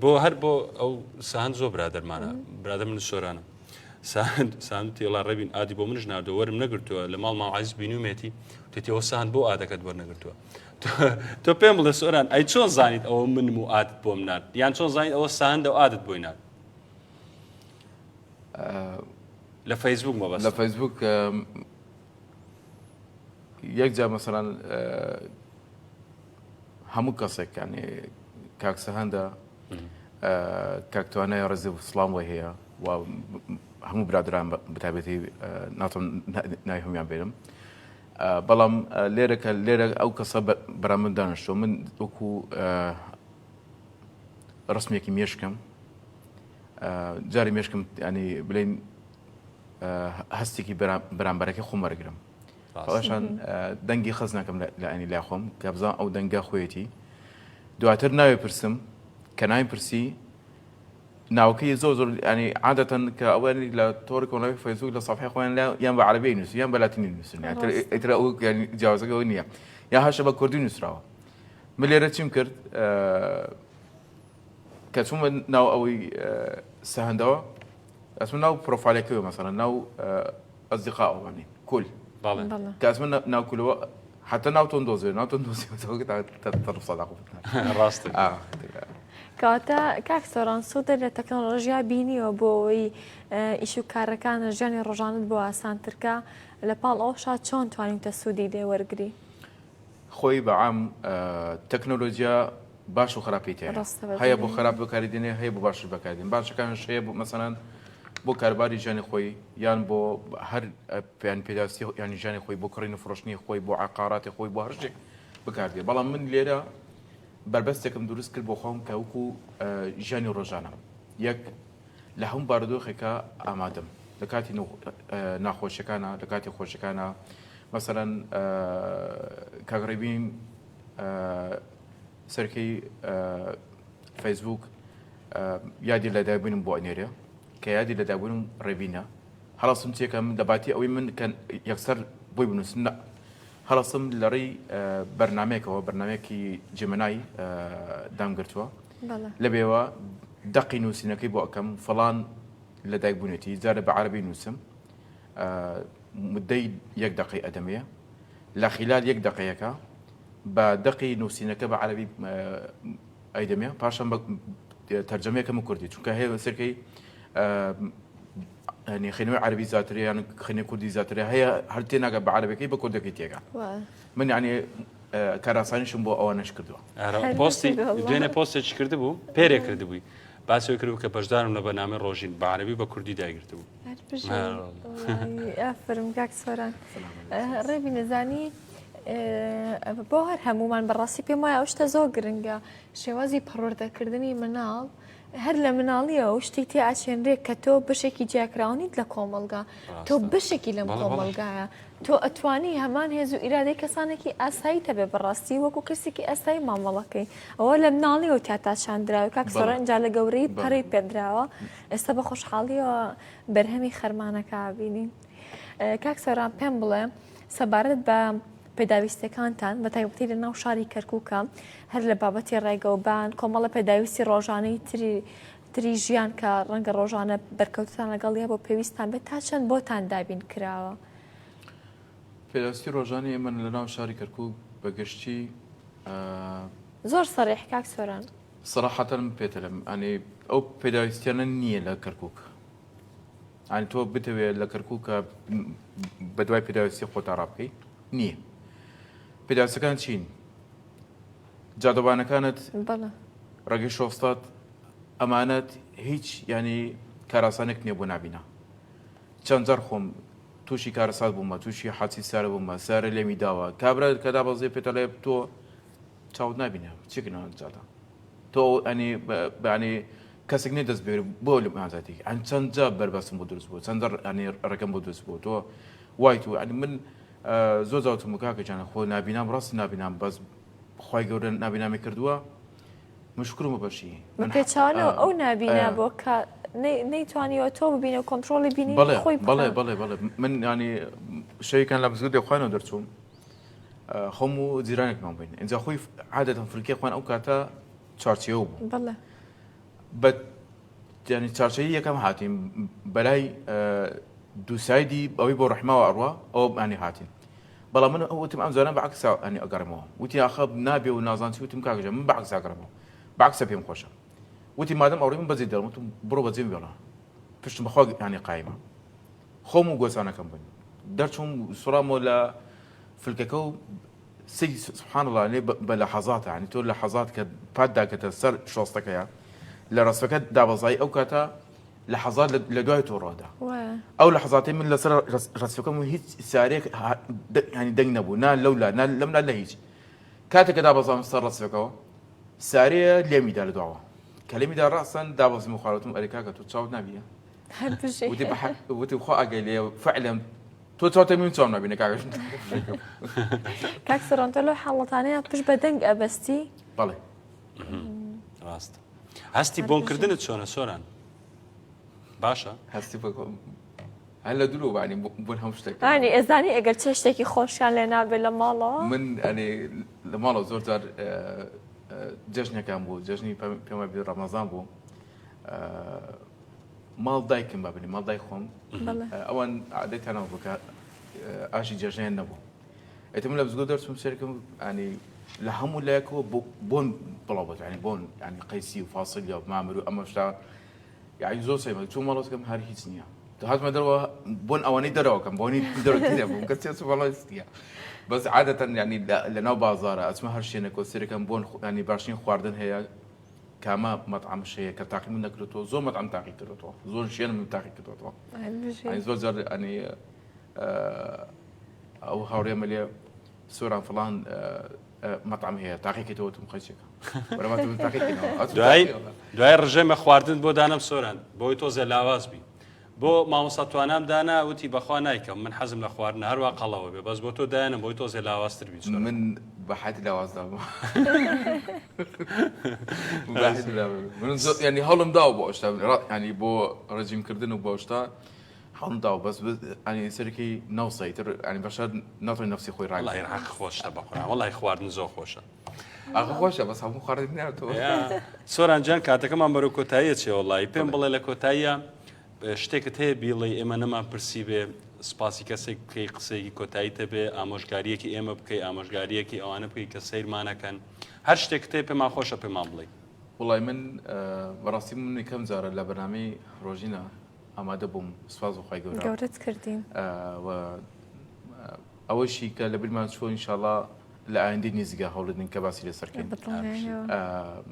بۆ هەر بۆ ئەو ساهند زۆر برادەرمانە برادە من سۆرانە ساند تێڵا ڕێبین ئادی بۆ منش نردووە وەرم نەگرتووە لە ماڵ ماڵ عیز بینومێتی تێتیەوە ساهند بۆ ئادەکەت وەرنەگرتووە تۆ پێم بڵێ سۆران ئەی چۆن زانیت ئەوە منم و ئادت بۆم نارد یان چۆن زانیت ئەوە ساهندە و ئادت بۆی نارد لە فەیسبوک مەبەست لە فەیسبوک یەک جار مەسەلەن هەموو کەسێک یعنی کاک سەهەندە کاک توانای ڕێزی و سڵام وە هەیە و هەموو برادران بەتایبەتی ناتۆم ناوی هەموویان بێنم بەڵام لێرە کە لێرە ئەو کەسە بەرامبەر دانیشتووە من وەکو ڕسمێکی مێشکم جاری مێشکم ینی بلین هەستێکی بەرامبەرەکە خۆم وەرگرم پاشان دەنگی خەز ناکەم لە ئەنی لا خۆم کە بزان ئەو دەنگە خۆیەتی دواتر ناوێ پرسم کە ناوی پرسی ناوەکەی زۆر زۆر ینی عادەتەن کە ئەوە لە تۆڕی کۆمەڵی فەیسبوک لە سەفحەی خۆیان لە یان بە عەرەبی نووسی یان بە لاتینی نووسن ئیتر ئەو جیاوازەکە ئەوە نییە یا هەشە بە کوردی نووسراوە من لێرە چیم کرد کە چوومە ناو ئەوەی سەهندەوە ئەچمە ناو پرۆفایلەکەوە مەسەڵەن ناو ئەزیقاوانی کول کە ئەچمە ناو کولەوە حتى ناو تۆم دۆزێ ناو تۆم دۆزێتەوە تەڕف سەداق ڕاستە کەواتە کاک سۆران سوودە لە تەکنۆلۆژیا بینیوە بۆ ئەوەی ئیش و کارەکانە ژیانی ڕۆژانت بۆ ئاسانترکە لە پاڵ ئەوشا چۆن توانیوتە سوودی لێ وەرگری؟ خۆی بە عام تەکنۆلۆجیا باش و خراپی تێیە هەیە بۆ خراپ بەکاری دێنێ هەیە بۆ باشش بەکاری دێن باشەکانش هەیە بۆ مەسەلەن بۆ کارباری ژیانی خۆی یان بۆ هەر پێیان پێداویستی ینی ژیانی خۆی بۆ کڕین و فرۆشتنی خۆی بۆ عقاراتی خۆی بۆ هەر شتێک بەکاردێ بەڵام من لێرە بەربەستێکم دروست کرد بۆ خۆم کە وەکو ژیانی ڕۆژانە یەک لە هەموو بارودۆخێکا ئامادەم لە کاتی ناخۆشیەکانا لە کاتی خۆشیەکانا مەسەلەن کاک ڕێبین سەرکەی فەیسبوک یادی لەدایکبوونم بۆ ئەنێرێ کە یادی لەدایکبوونم ڕێبینە هەڵەسم چێکە من لەباتی ئەوەی من کە یەکسەر بۆی بنووسم نە هەڵەسم لە ڕێی بەرنمەیەکەوە بەرنمەیەکی جێمەنای دامگرتووە لەبێوە دەقی نووسینەکەی بۆ ئەکەم فڵان لە دایک بوونێتی جارە بە عەربی نووسم مدەی یەک دقی ئەدەمەیە لە خلال یەک دقەیەەکە بە دەقی نووسینەکە بە عەربی ئەیدەمێ پاشان بە تەرجەمەیەکەم کوردی چونکە هەیە سەرکەی خوێنەوەی عەربی زیاتر یان خوێنەوەی کوردی زیاتر هەیە هەر تێناگە بە عەرەبەکەی بە کوردەکەی تێگا من یعنی کاراسانیشم بۆ ئەوانەش کردووە پۆستی دوێنێ پۆستێکی کردبوو پێرێ کردبووی باسی کردبوو کە بەشدارم لە بەنامەی ڕۆژین بە عەرەبی بە کوردی داگرتبوو ئافرم کاک سۆران ڕێبی نەزانی بۆ هەر هەمومان بەڕاستی پێم وایە ئەو شتە زۆر گرنگە شێوازی پەروەردەکردنی مناڵ هەر لە مناڵیەوە شتی تێ ئاچێنرێ کە تۆ بەشێکی جیاکراونیت لە کۆمەڵگا تۆ بەشێکی لەم کۆمەڵگایە تۆ ئەتوانی هەمان هێز و ئیرادەی کەسانێکی ئاسایی تەبێ بەڕاستی وەکو کەسێکی ئاسایی مامەڵەکەی ئەوە لە مناڵیەوە تیا تا چاندراوە کاک سۆران ئینجا لە گەورەی پەرەی پێدراوە ئێستا بە خۆشحاڵیەوە بەرهەمی خەرمانەکە بینین کاک سۆران پێم بڵێ سەبارەت بە پێداویستیەکانتان بە تایبەتی لە ناو شاری کەرکووکە هەر لە بابەتی ڕێگەوبان کۆمەڵە پێداویستی ڕۆژانەی تری تری ژیان کە ڕەنگە ڕۆژانە بەرکەوتتان لەگەڵ یا بۆ پێویستان بێت تا چەند بۆتان دابین کراوە؟ پێداویستی ڕۆژانەی ئێمە لە ناو شاری کەرکووک بە گشتی. زۆر سەریح کاک سۆران. سەراحەتەن من پێت ئەلێم ئەنی ئەو پێداویستیانە نییە لە کەرکک ئەنی تۆ بتەوێت لە کەرکک بە دوای پێداویستی خۆتا ڕابکەی نییە پێداویستەکان چین جادەبانەکانت ڕێگەی شۆستات ئەمانەت هیچ ینی کاراسانێک نییە بۆ نابینا چەند جار خۆم تووشی کارەسات بوومە تووشی حاچی سارە بوومە سارە لێمی داوە کابرا کە دابەزێ پێتەڵێ تۆ چاوت نابینە چێک جادە تۆ ئەنی بەنی کەسێک نیە دەست بێ بۆ لە ئازادی ئەن چەند جا بەربەستم بۆ دروست بوو چەند ئەنی ڕێگەم بۆ دروست بوو تۆ وای تو ئەنی من زۆر زاوتم کاکە جانە خۆ نابینام ڕاست نابینام بەس خی گەورە نابینامی کردووە من شکرم بەشی بە پێچوانەوە ئەو نابینا بۆ کە نەیتوانیوە تۆ ببینە و کۆنتترۆلی بینی خۆی بڵێ بڵێ بڵێ من ینی شەوێکان لە مزگەوت خوانەوە دەرچووم خۆم و جیرانێکمان بووین ئینجا خۆی عادەتەن فلکەی خوان ئەو کاتە چوارچێوە بوو بەڵێ بە یعنی چارچەی یەکەم هاتین بەلای دووسایدی ئەوەی بۆ ڕحماوە ئەڕوا ئەو ئەنی هاتین بەڵام من وتم ئەم جارە بەعکسا ئەنی ئەگەڕمەوە وتی ئاخە نابێ و نازان چی وتم کاکە من بەعکسا گەڕمەوە بەعکسە پێم خۆشە وتی مادەم ئەوڕی من بەجێ دەڵم وتم بڕۆ بەجێم بێڵە پشتم بەخوا ینی قایمە خۆم و گۆچانەکەم بووین دەرچووم سوڕامەوە لە فلکەکە و سەیری سبحان اللە لێ بە لە حەزاتە ینی تۆ لە حەزات کە پات داکەتە سەر شۆستەکەیە لە ڕەسفەکە دابەزایی ئەو کاتە لە حەزات لە دوای تۆ ڕۆدا ئەو لە حەزاتی من لەسەر ڕەسفەکەم و هیچ سارێک ینی دەنگ نەبوو نا لەولا نا لەملا لە هیچ کاتێک کە دابەزام سەر ڕەسفەکەەوە سارەیە لێمیدا لە دواوە کە لێمیدا ڕاستن دابەزم و خواروتم ئەرێ کاکە تۆ چاوت نابینە هەر بژی. وتی بە حەق وتی خوا ئاگای لێیە فعلا تۆ چاوتە من چاوم نابینە کاکە کاک سۆران تۆ لەو حاڵەتانەیە پشت بە دەنگ ئەبەستی؟ بەڵێ ڕاست هەستی بۆنکردنت چۆنە سۆران باشە هەستی بۆ هەر لە دوورەوە بانی بۆن هەموو شتێک ئانی ئەزانی ئەگەر چه شتێکی خۆشیان لێ نابێت لە ماڵەوە من ئەنێ لە ماڵەوە زۆر جار جەژنەکان بوو جەژنی پێم وابێ ڕەمەزان بوو ماڵ دایکم بابنی ماڵ دای خۆم ئەوان عادەتیانەوە بوو کە ئاشی جەژنیان نەبوو ئێتم لە بزگۆ دەرچوم سێرکم ینی لە هەموو لایەکەوە بۆن بڵاو بێت ینی بۆن ینی قەیسی و فاسڵیا و مامر و ئەمە شتا یعنی زۆر سەیمە چوو ماڵەکەم هەر هیچ نییە هاتمە دەرەوە بۆن ئەوانەی دەرەوەکەم بۆنی دەرەوە بووم کە چێ وەڵای نییە بەس عادەتەن ینی لە ناو بازارە ئەچمە هەر شوێنێکەوە سێرەکەم بۆن ینی باشترین خواردن هەیە کامە مەتعەمش هەیە کە تاقی من نەکردۆتەوە زۆر مەتعەم تاقی کردۆتەوە زۆر شوێنم من تاقی کردۆتەوە ئەنی زۆر جار ئەنی ئەو هاوڕێمە لێ سۆران فڵان مەتعەم هەیە تاقیکەیتەوە تم قەیچێکە دوای دوای ڕژێمە خواردن بۆ دانم سۆران بۆی تۆزێ لاواز بی بۆ مامۆستا توانام دانا وتی بەخوا نایکەم من حەزم لە خواردنە هەروا قەڵەوە بێ بەس بۆ تۆ دایەنم بۆی تۆزێ لاوازتر بی چۆن من بە حەیاتی لاواز نابم من زۆر ینی هەوڵم داوە بۆ ئەو شتە ینی بۆ ڕژیم کردن و بۆ ئەو شتە هەوڵم داوە بەس ینی سەرکی نەوسەی تر ینی بەشەر ناتوانێت نەفسی خۆی ڕاگرێت. وەڵی حەق خۆشە بە قورئان وەڵی خواردن زۆر خۆشە. ئاخە خۆشە بەس هەموو خواردن ناتەوە. سۆران جان کاتەکەمان بەرەو کۆتاییە چێ وەڵی پێم بڵێ لە کۆتاییە شتێکت هەیە بیڵێی ئێمە نەمان پرسی بێ سپاسی کەسێک بکەی قسەیەکی کۆتاییت هەبێ ئامۆژگاریەکی ئێمە بکەی ئامۆژگاریەکی ئەوانە بکەی کە سەیرمانەکەن هەر شتێکت هەیە پێمان خۆشە پێمان بڵێی. وەڵای من بەڕاستی من یەکەم جارە لە بەرنامەی ڕۆژینە ئامادە بووم سپاس بۆ خوای گەورە گەورەت کردین و ئەوەشی کە لە بیرمان چووە ئینشاڵا لە ئایندەی نزیکا هەوڵدەدەین کە باسی لەسەر کەین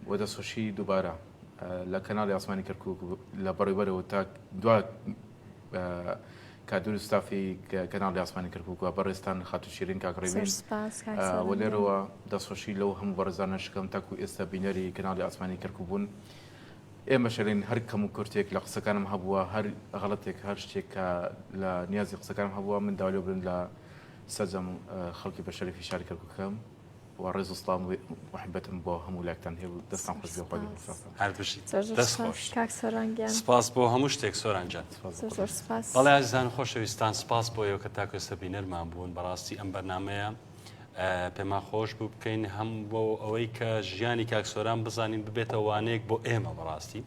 و دەستخۆشی دووبارە لە کەناڵی ئاسمانی کەرکوک لە بەڕێوبەرەوە تا دوا کادر و ستافی کەناڵی ئاسمانی کەرکوک و بەڕێزتان خاتوو شیرین کاک ڕێبین و لێرەوە دەستخۆشی لەو هەموو بەڕێزانە شکەم تاکو ئێستا بینەری کەناڵی ئاسمانی کەرکوک بوون ئێمە شەرین هەر کەم و کورتێک لە قسەکانم هەبووە هەر غەڵەتێک هەر شتێک کە لە نیازی قسەکانم هەبووە من داوای لێبوردن لە سەرجەم خەڵکی بەشەرەفی شاری کەرکوکەم و ڕێز و سڵام و موحیبەتم بۆ هەموو لایەکتان هەیە و دەستان خۆش بێ خوا گەورە. هەر بژیت زۆر زۆر دەست سپاس خۆش کاک سۆران گیان. سپاس بۆ هەموو شتێک سۆران جان. سپاس بۆ زۆر زۆر سپاس. بەڵێ ئازیزان و خۆشەویستان سپاس بۆ ئێوە کە تاکو ئێستا بینەرمان بوون بەڕاستی ئەم بەرنامەیە پێمان خۆش بوو بکەین هەم بۆ ئەوەی کە ژیانی کاک سۆران بزانین ببێتە وانەیەک بۆ ئێمە بەڕاستی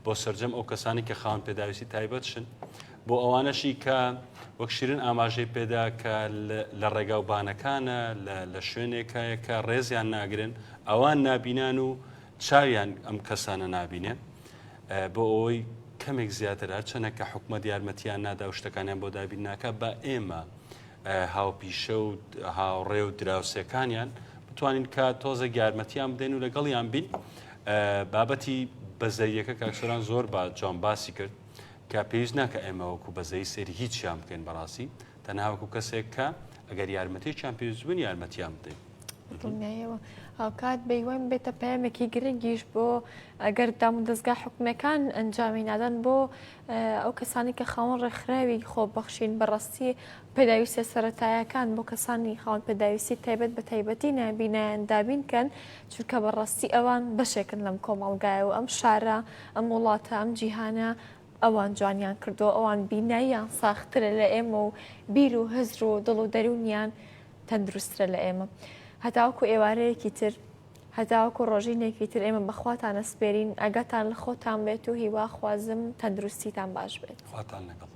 بۆ سەرجەم ئەو کەسانی کە خاوەن پێداویستی تایبەتشن. بۆ ئەوانەشی کە وەک شیرین ئاماژەی پێدا کە لە ڕێگا و بانەکانە لە شوێنێکایە کە ڕێزیان ناگرن ئەوان نابینان و چاویان ئەم کەسانە نابینێ بۆ ئەوەی کەمێک زیاتر هەرچەنە کە حکومەت یارمەتیان نادا و شتەکانیان بۆ دابین ناکە بە ئێمە هاوپیشە و هاوڕێ و دراوسێکانیان بتوانین کە تۆزێک یارمەتیان بدەین و لەگەڵیان بین بابەتی بەزەیەکە کاکسۆران زۆر با جوان باسی کرد کە پێویست ناکە ئێمە وەکو بەزەی سەیری هیچیان بکەین بەڕاستی تەنها وەکو کەسێک کە ئەگەر یارمەتێکیان پێویست بوون یارمەتیان بدەین. دڵنیایەوە هاوکات بەیوان بێتە پەیامێکی گرنگیش بۆ ئەگەر دامودەزگا حکومیەکان ئەنجامی نادەن بۆ ئەو کەسانی کە خاوەن ڕێکخراوی خۆبەخشین بەڕاستی پێداویستە سەرەتایەکان بۆ کەسانی خاوەن پێداویستی تایبەت بە تایبەتی نابینایان دابین کەن چونکە بەڕاستی ئەوان بەشێکن لەم کۆمەڵگایە و ئەم شارە ئەم وڵاتە ئەم جیهانە ئەوان جوانیان کردووە ئەوان بیناییان ساخترە لە ئێمە و بیر و هزر و دڵ و دەروونیان تەندروسترە لە ئێمە هەتاوەکو ئێوارەیەکی تر هەتاوەکو ڕۆژینێکی تر ئێمە بەخواتان ئەسپێرین ئاگاتان لە خۆتان بێت و هیوا خوازم تەندروستیتان باش بێت. خواتان لەگەڵ.